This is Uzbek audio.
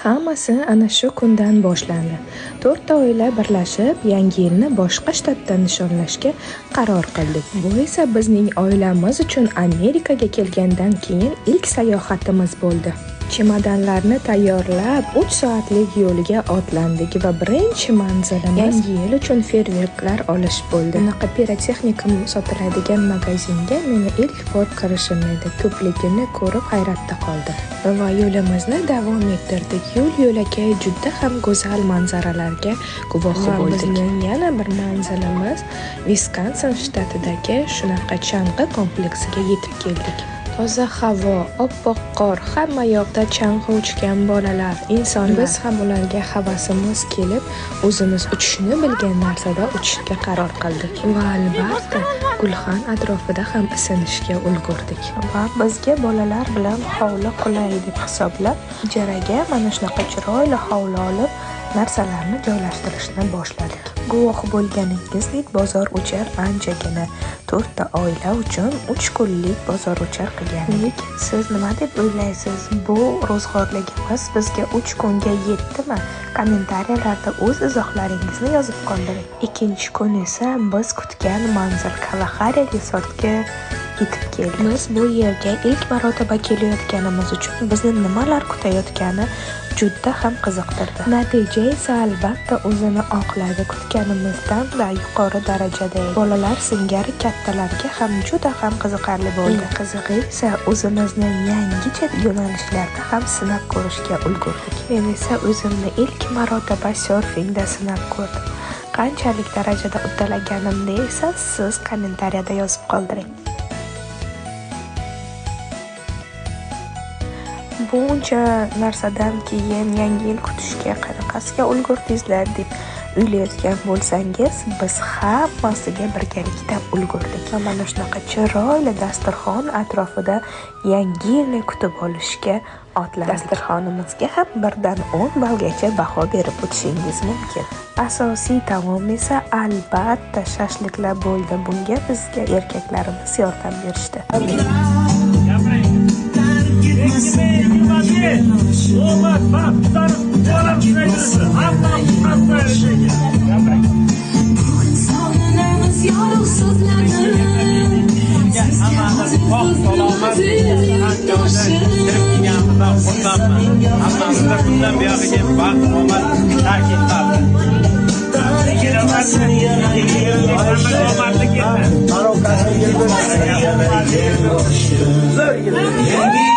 Hammasi ana shu kundan boshlandi. 4 ta oila birlashib, Yangi yilni boshqa shtatda nishonlashga qaror qildik. Bu esa bizning oilamiz uchun Amerikaga kelgandan keyin ilk sayohatimiz bo'ldi. Chemodanlarni tayyorlab, 3 soatlik yo'lga otlandik va birinchi manzilimiz Yangi yil uchun feyerverklar olish bo'ldi. Bunaqa pirotexnika sotiladigan magazinga meni ilk bor kirishim edi. Ko'pligini ko'rib hayratda qoldim. Va yo'limizni davom ettirdik. Yo'l-yo'lakay juda ham go'zal manzaralarga guvohi bo'ldik. Bizning yana bir manzilimiz Viskonsin shtatidagi shunaqa chang'i kompleksiga yetib keldik. Toza havo, oppoq qor, hamma yoqda chang'i uchgan bolalar, insonlar. Biz ham ularga havasimiz kelib, o'zimiz uchishni bilgan narsada uchishga qaror qildik. Va albatta, gulxan atrofida ham isinishga ulgurdik. Va bizga bolalar bilan hovli qulay deb hisoblab, ijaraga mana shunaqa chiroyli hovli olib, narsalarni joylashtirishni boshladik. Guvoh bo'lganingizdek, bozor o'char anchagina. 4 ta oila uchun 3 kunlik bozor o'char qilgan. Lekin siz nima deb o'ylaysiz? Bu ro'zg'orligimiz bizga 3 kunga yetdimi? Kommentariyalarda o'z izohlaringizni yozib qoldiring. Ikkinchi kun esa biz kutgan manzil Kalahari Resortga yetib keldik. Biz bu yerga ilk marotaba kelayotganimiz uchun bizni nimalar kutayotgani juda ham qiziqtirdi. Natija esa albatta o'zini oqladi. Kutganimizdan-da yuqori darajada edi. Bolalar singari kattalarga ham juda ham qiziqarli bo'ldi. Eng qizig'i esa o'zimizni yangicha yo'nalishlarda ham sinab ko'rishga ulgurdik. Men esa o'zimni ilk marotaba sörfingda sinab ko'rdim. Qanchalik darajada uddalaganimni esa siz kommentariyada yozib qoldiring. Buncha narsadan keyin Yangi yil kutishga qanaqasiga ulgurdingizlar deb o'ylayotgan bo'lsangiz, biz hammasiga birgalikda ulgurdik. Va mana shunaqa chiroyli dasturxon atrofida Yangi yilni kutib olishga otlandik. Dasturxonimizga ham 1dan 10 ballgacha baho berib o'tishingiz mumkin. Asosiy taom esa albatta shashliklar bo'ldi. Bunga bizga erkaklarimiz yordam berishdi. Yangi